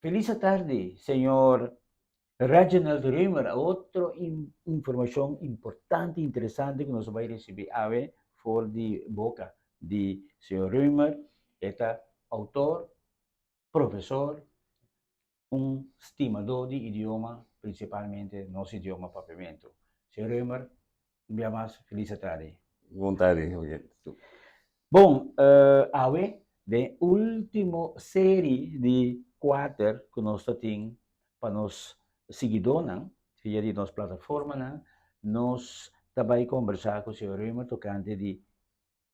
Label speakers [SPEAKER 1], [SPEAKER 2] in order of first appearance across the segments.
[SPEAKER 1] Feliz atardi, señor Reginald Römer. Otro informacion importante y interesante cu nos a bay ricibi awe for di boca di señor Römer. E ta autor, profesor, un stimador di idioma, principalmente nos idioma Papiamento. Señor Römer, un bia mas feliz atardi.
[SPEAKER 2] Bon tardi, oyente.
[SPEAKER 1] Bon, awe den ultimo seri di kuater ku nos ta tin pa nos siguidónan via di nos plataformanan, nos ta bai kombersá ku señor Römer tokante di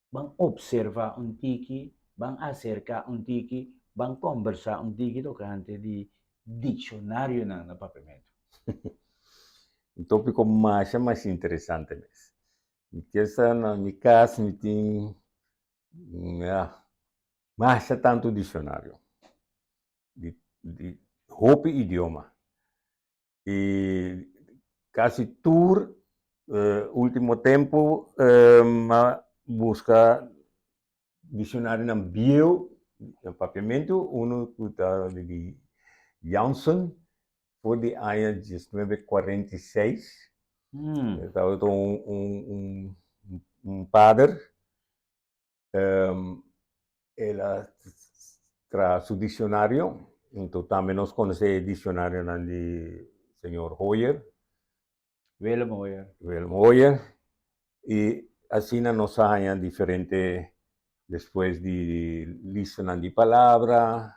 [SPEAKER 1] ban opservá un tiki, ban aserká un tiki, ban kombersá un tiki tokante di dikshonarionan na papiamentu.
[SPEAKER 2] Un tópiko masha masha interesante mes. Mi kier sa na mi kas mi tin ya masha tantu diccionario di di hopi idioma i kasi tur ultimo tempu m'a buska diccionarionan bieu na papiamentu unu ku ta di Jansen For di aña diesnuebe kuarenta i seis, e tabata un un un pader, el a traha su diccionario, anto tambe nos conoce e diccionarionan di señor Hoyer.
[SPEAKER 1] Willem Hoyer.
[SPEAKER 2] Willem Hoyer, i asina nos a haña diferente despues di listanan di palabra,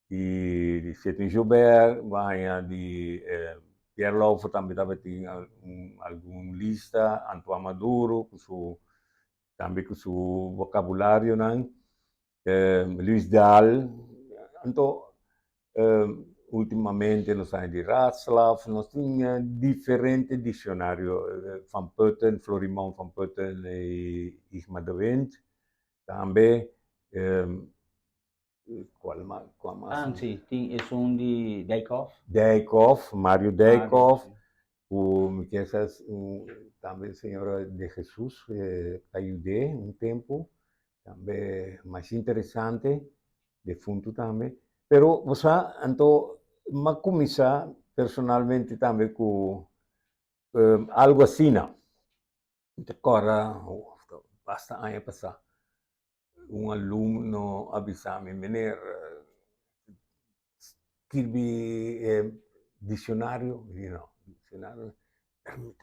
[SPEAKER 2] di Sidney Joubert, bo a haña di Pierre Lauffer tambe tabatin algun lista, Antoine Maduro ku su tambe ku su vokabularionan, Luis Daal, anto ultimamente nos a haña di Ratzlaff, nos tin diferente dikshionario, Van Putten, Florimond van Putten i Igma de Windt tambe. Cual mas? Cual mas?
[SPEAKER 1] Ah, sí, tin esun di Dijkhoff.
[SPEAKER 2] Dijkhoff, Mario Dijkhoff, cu mi kier sa tambe señora de Jesus ta yud'é un tempo, tambe mas interesante, defunto tambe. Pero bo sa, anto m'a cuminsa personalmente tambe cu algo asina. Mi ta kòrda basta aña pasá un alumno a bisa mi, Meneer, skirbi e diccionario? Mi di no, diccionario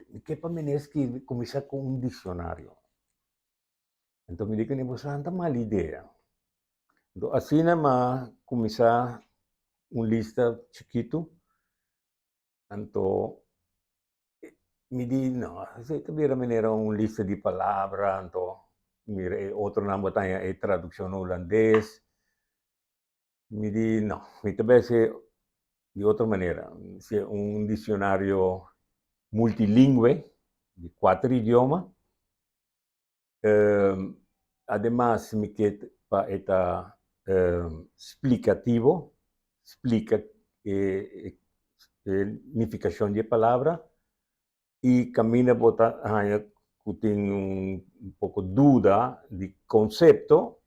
[SPEAKER 2] mi ke pa meneer skirbi kuminsá ku un diccionario. Anto mi di kuné, bo sa ta mal idea. Anto asina mi a kuminsá un lista chikitu. Anto mi di no, esei ta bira manera un lista di palabra, anto mira e otronan bo ta haña e tradukshon hulandes. Mi di no, mi ta bese di otro manera, si un diksionario multilingwe di kuater idioma. Ademas mi ke pa e ta splikativo, splika e nifikashon di e palabra i kaminda bo ta haña ku tin un poko duda di konsepto,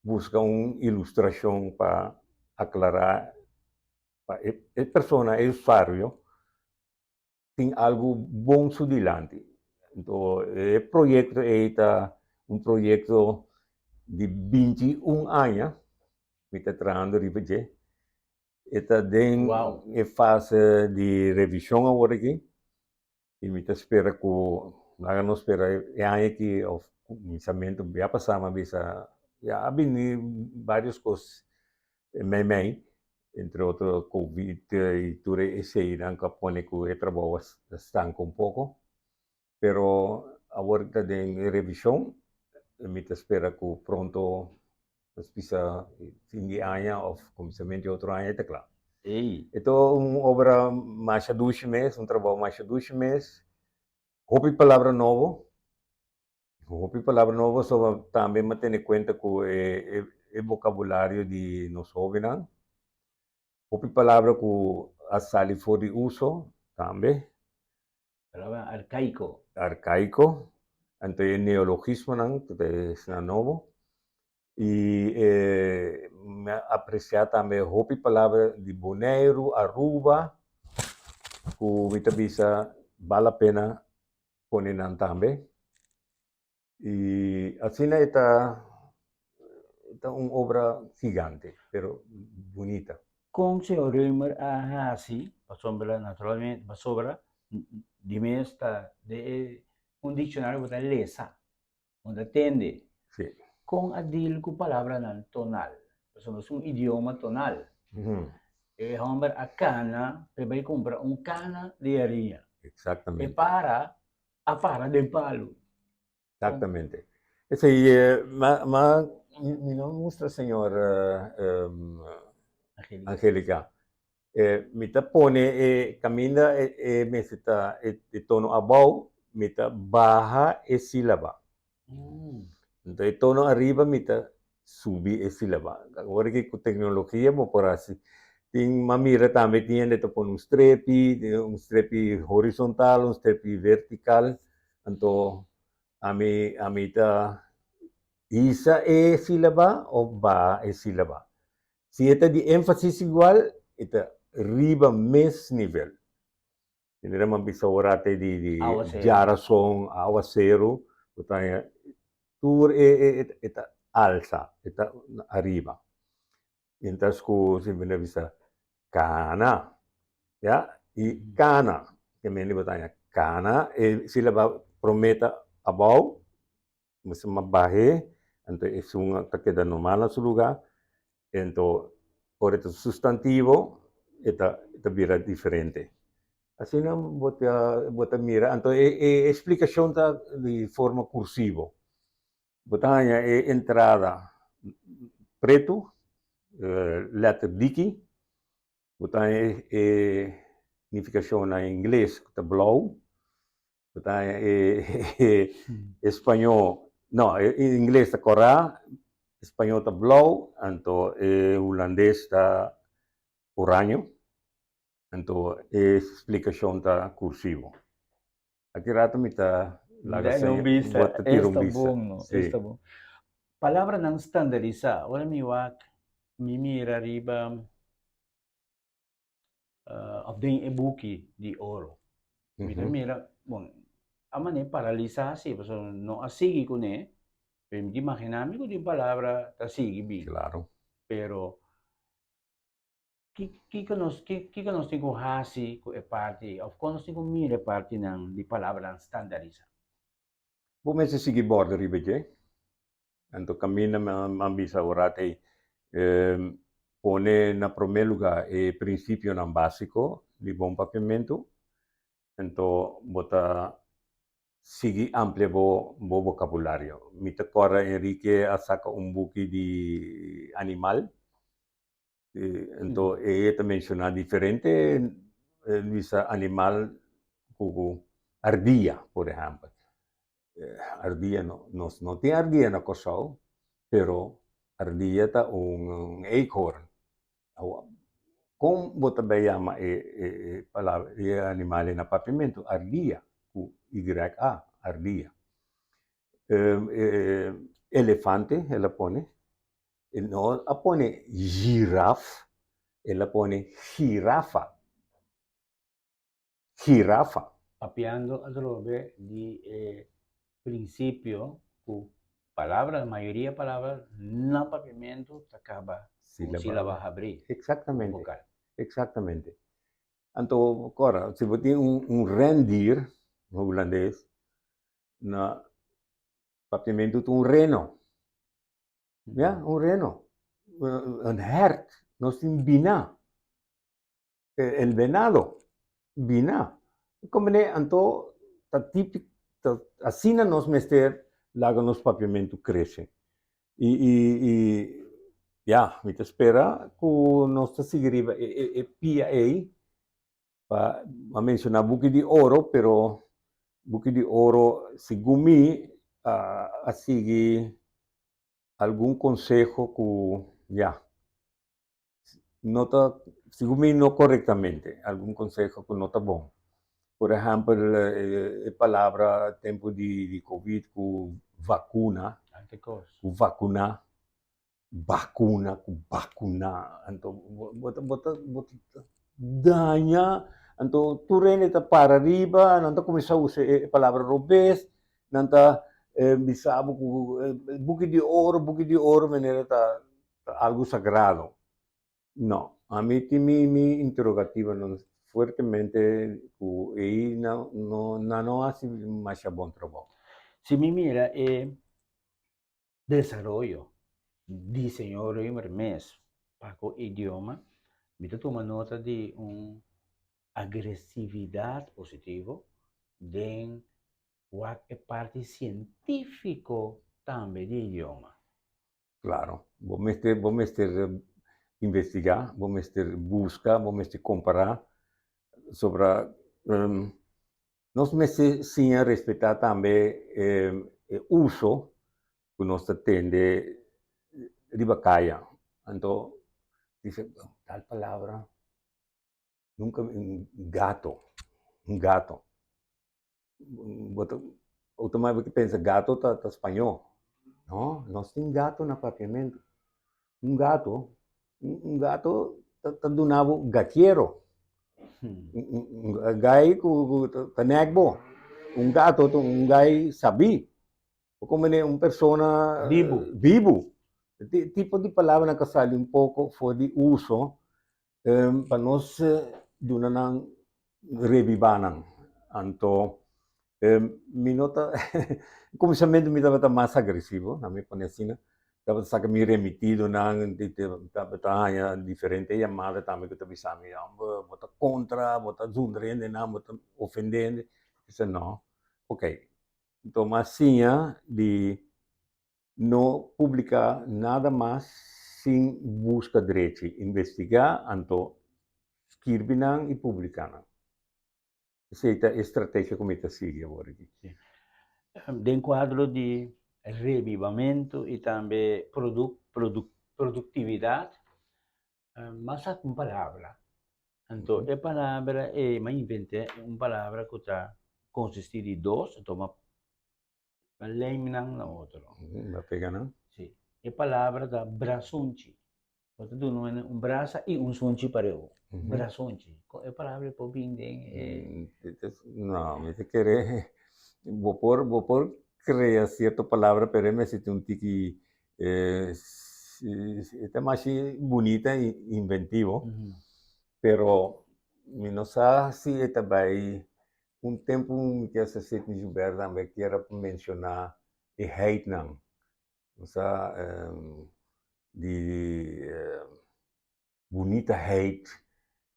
[SPEAKER 2] buska un ilustrashon pa aklará pa e persona, e usuario tin algu bon su dilanti. Anto e proyekto ei ta un proyekto di 21 aña, mi ta trahando riba dje. E ta den e fase di revishon awor aki i mi ta spera ku laga nos spera e aña aki òf kuminsamentu ya pasá mi a bisa ya a bini varios kos meimei. Entre otro covid y tur eseynan cu a pone cu e trabou a stanca un poco, pero awor ta den revision y mi ta spera cu pronto nos bisa fin di aña of cuminsamento di otro aña e ta cla. E ta un obra masha dushi mes, un trabou masha dushi mes, hopi palabra nobo. Hopi palabra nobo so tambe m'a tene kuenta ku e e bokabulario di nos hóbennan. Hopi palabra ku a sali for di uso tambe.
[SPEAKER 1] Palabra arkaiko.
[SPEAKER 2] Arkaiko. Anto e neologismonan ku ta esnan nobo. I e. Mi a apresiá tambe hopi palabra di Boneiru, Aruba, ku mi ta bisa bal la pena pone nan tambe. I asina e ta ta un obra gigante, pero bunita.
[SPEAKER 1] Kon señor Römer a hasi, pasobra naturalmente, pasobra di mes ta den e un dikshonario bo ta lesa, bo ta tende.
[SPEAKER 2] Sí.
[SPEAKER 1] Kon a deal ku palabranan tonal? Pasobra nos un idioma tonal. E hòmber a kana pa e bai kumpra un kana di hariña.
[SPEAKER 2] Exactamente.
[SPEAKER 1] E para a para den palu.
[SPEAKER 2] Exactamente. Esei ma ma mi no mustra señor Angelica. Mi ta pone e caminda e mester ta e tono abou, mi ta baha e silaba. Enton e tono ariba mi ta subi e silaba. Awor aki ku teknologia bo por hasi. Tin m'a mira tambe tin hende ta pone un strepi, un strepi horizontal, un strepi vertikal. Anto ami ami ta hisa e silaba of baha e silaba. Si e ta di énfasis igual, e ta riba mes nivel. Manera mi a bisa ora te di di djarason, awaseru, bo ta haña tur e e e ta alsa, e ta ariba. Mientras ku si mi a bisa kana, ya, i kana, ke mende bo ta haña kana, e silaba promé ta abou, Mester mas bah'é, anto esun ta keda normal na su lugá, ento ora e ta sustantivo e ta e ta bira diferente. Asina bo ta bo ta mira, anto e e splikashon ta di forma kursivo. Bo ta haña e entrada pretu, lèter diki, bo ta haña e nifikashon na ingles ku ta blou, Bo ta haña e español, no, e ingles ta kòrá, español ta blou, anto e hulandes ta oraño, anto e splikashon ta kursivo. Aki rato mi ta laga
[SPEAKER 1] Dai un
[SPEAKER 2] seña,
[SPEAKER 1] bista,
[SPEAKER 2] bo ta tira un
[SPEAKER 1] esta
[SPEAKER 2] bista.
[SPEAKER 1] bon no,
[SPEAKER 2] Sí.
[SPEAKER 1] esta bon. Palabranan standarisá, ora mi wak, mi mira riba of den e buki di oro. Mi ta mira, bon, a manera paralisá si, pasobra no a sigui kuné, pero mi ta imaginá mi ku tin palabra ta sigui bin.
[SPEAKER 2] Claro.
[SPEAKER 1] Pero kiko nos, kiko nos tin ku hasi ku e parti, òf kon nos tin ku mira e partinan di palabranan standarisá?
[SPEAKER 2] Bo mester sigui bòrda riba dje. Anto kaminda mi a bisa ora ta ei, pone na promé lugá e prinsipionan básiko di bon papiamentu, anto bo ta sigui amplia bo bo bokabulario. Mi ta kòrda Enrique a saka un buki di animal, anto e ta menshoná diferente bisa animal ku ardia, por ehèmpel. Ardia no, nos no tin ardia na Kòrsou, pero ardia ta un eekhoorn. Awa, kon bo ta bay yama e e palabra, e animal ei na papiamentu? Ardia, ku YA, ardia. Elefante el a pone, e no a pone giraf, el a pone girafa. Girafa.
[SPEAKER 1] Papiando atrobe di e prinsipio ku palabra, mayoria palabra na papiamentu ta kaba ku sílaba habrí,
[SPEAKER 2] Exactamente,
[SPEAKER 1] vokal.
[SPEAKER 2] exactamente. Anto, kora, si bo tin un rendier, na hulandes, na papiamentu ta un reno. Ya, un reno. Un hert, nos tin biná. El venado, biná. Komprendé? Anto ta típiko, ta asina nos mester laga nos papiamentu krese. I i i ya, mi ta spera ku nos ta sigui riba e e e pia ei pa a menshoná Buki di Oro, pero Buki di Oro segun mi a a sigui algun konseho ku ya no ta, segun mi no korektamente, algun konseho ku no ta bon. Por ehèmpel e palabra tempu di di covid ku vakuna, ku vakuná. Bakuna ku bakuna anto bo ta bo ta bo ta daña anto tur hende ta para riba nan ta kuminsá usa e palabra robes nan ta bisa bo ku buki di oro buki di oro manera ta algu sagrado no ami tin mi mi interogativonan fuertemente ku ei nan no nan no hasi masha bon trabou.
[SPEAKER 1] Si mi mira e Desaroyo di señor Römer mes pa ku idioma, mi ta tuma nota di un agresividat positivo den wak e parti sientífiko tambe di e idioma.
[SPEAKER 2] Klaro, bo mester bo mester investigá, bo mester buska, bo mester kompará sobra Nos mester siña respetá tambe e uso ku nos ta tende riba kaya. Anto bisa tal palabra nunka mi gato, un gato. Bo ta outomático pensa gato ta spañó. No, nos tin gato na papiamentu. Un gato, un gato ta duna bo gatiero. Un gai ku ta nèk bo. Un gato ta un gai sabí. Bo komprende un persona
[SPEAKER 1] Bibu.
[SPEAKER 2] Bibu. E tipo di palabranan ka sali un poko for di uso pa nos duna nan rebibá nan. Anto mi no ta kuminsamentu mi tabata mas agresivo, na mi pone asina, tabata saka mi remitidonan, tabata haña diferente yamada tambe ku ta bisa mi, homber bo ta kontra, bo ta zundra hendenan, bo ta ofendé hende. Mi bisa no, okey, nto mi a siña di No publica nada mas sin busca drechi, investiga anto skirbi nan y publica nan. Esey ta e strategia cu mi ta sigui awor aki.
[SPEAKER 1] Sí. Den cuadro di rebibamento y tambe productividad, m'a saca un palabra. Anto e palabra ey, m'a inventa un palabra cu ta consisti di dos, anto m'a Pa lijm nan na otro.
[SPEAKER 2] Pa pega nan.
[SPEAKER 1] Si. E palabra ta brasunchi. Bo ta duna un un brasa i un sunchi pareu. Brasunchi. Kon e palabra ei por bin den e.
[SPEAKER 2] No, mi ta kere bo por bo por krea sierto palabra pero e mester tin un tiki e ta mashi bunita i inventivo pero mi no sa si e ta bai Un tempu mi kier sa Sidney Joubert tambe kier a menshoná e heitnan, sa di bunita heit,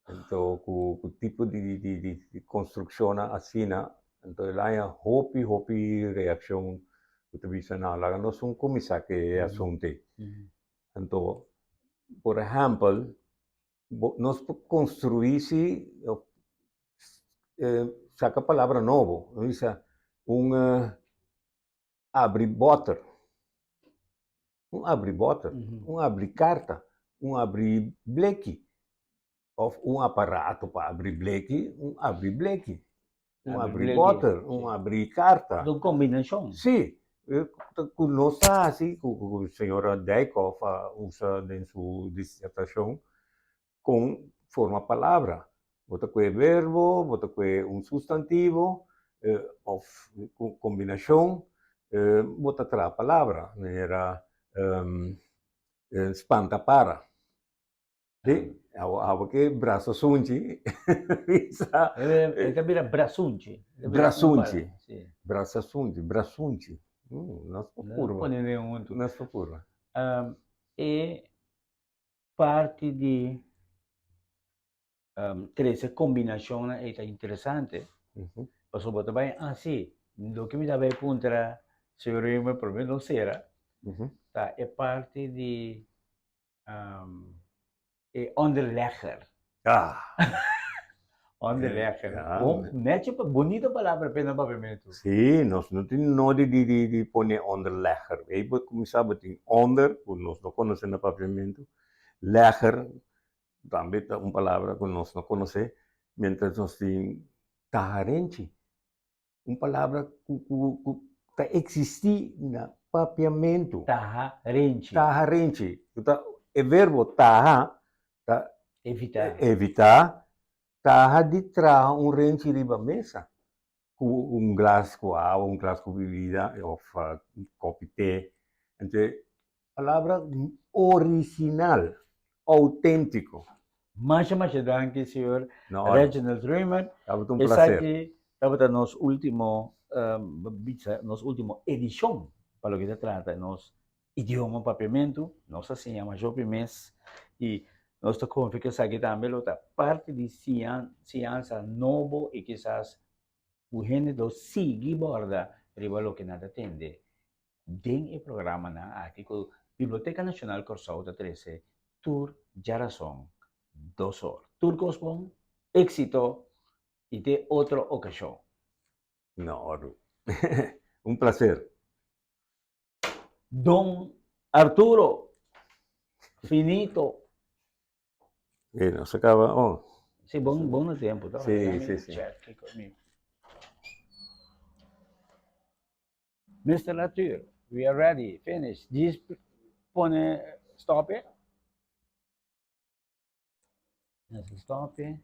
[SPEAKER 2] anto ku tipo di konstrukshonnan asina, anto el haña hopi hopi reakshon ku ta bisa no laga nos un kuminsá ku e asuntu ei. Anto por ehèmpel bo nos por construi si of saca palabra nobo nos bisa un abri boter un abri boter un abri carta un abri bleki of un aparato pa abri bleki un abri bleki Un abri boter, un abri karta.
[SPEAKER 1] Un kombinashon.
[SPEAKER 2] Sí, ku nos ta hasi, ku señora Dijkhoff a usa den su disertashon, kon forma palabra. Bo ta kue verbo, bo ta kue un sustantivo òf kombinashon, bo ta traha palabra, manera spanta para. Sí, awo ke brasa sunchi bisa.
[SPEAKER 1] E ta bira brasunchi.
[SPEAKER 2] Brasunchi. Brasa sunchi, brasunchi. Nos por purba.
[SPEAKER 1] Pone den huntu.
[SPEAKER 2] Nos por purba.
[SPEAKER 1] E parti di trese kombinashonnan ei ta interesante, pasobra bo ta bai, ah si, loke mi ta bai puntra señor Reumer prome no sera, ta e parti di e onderlegger.
[SPEAKER 2] Ah.
[SPEAKER 1] Onderlegger. Ja. Bon, netje, bonito palabra p'e na papiamentu.
[SPEAKER 2] Sí, nos no tin nodi di di di pone onderlegger. Ei bo kuminsá bo tin onder, ku nos no konosé na papiamentu, legger tambe ta un palabra ku nos no konosé, miéntras nos tin taharenchi. Un palabra ku ku ku ta eksistí na. Papiamentu.
[SPEAKER 1] Taha renchi.
[SPEAKER 2] Taha renchi. Ku ta e verbo taha ta
[SPEAKER 1] Evitá.
[SPEAKER 2] Evitá. Taha di traha un renchi riba mesa ku un glas ku awa, un glas ku bibida òf un kòpi te. Entonces palabra original, outéntiko.
[SPEAKER 1] Masha masha danki señor
[SPEAKER 2] No,
[SPEAKER 1] Reginald Römer.
[SPEAKER 2] Tabata un placer.
[SPEAKER 1] Esaki tabata nos ultimo bisa nos ultimo edishon pa loke ta trata nos idioma papiamentu. Nos a siña masha hopi mes i nos ta konfia ku esaki tambe lo ta parti di siñansa nobo i kisas ku hende lo sigui borda riba loke nan ta tende den e programanan aki ku Biblioteka Nashonal Kòrsou ta trese tur djarason dos or. Tur kos bon, éksito i te otro okashon.
[SPEAKER 2] No, Ru. Un placer.
[SPEAKER 1] Don Arturo, finito.
[SPEAKER 2] E nos a caba, oh.
[SPEAKER 1] Sí, bon, bon na tempo, toch?
[SPEAKER 2] Sí, sí, sí.
[SPEAKER 1] Check, kiko mi. Mister Latour, we are ready, finish. Djis pone stop e. Nos stop e.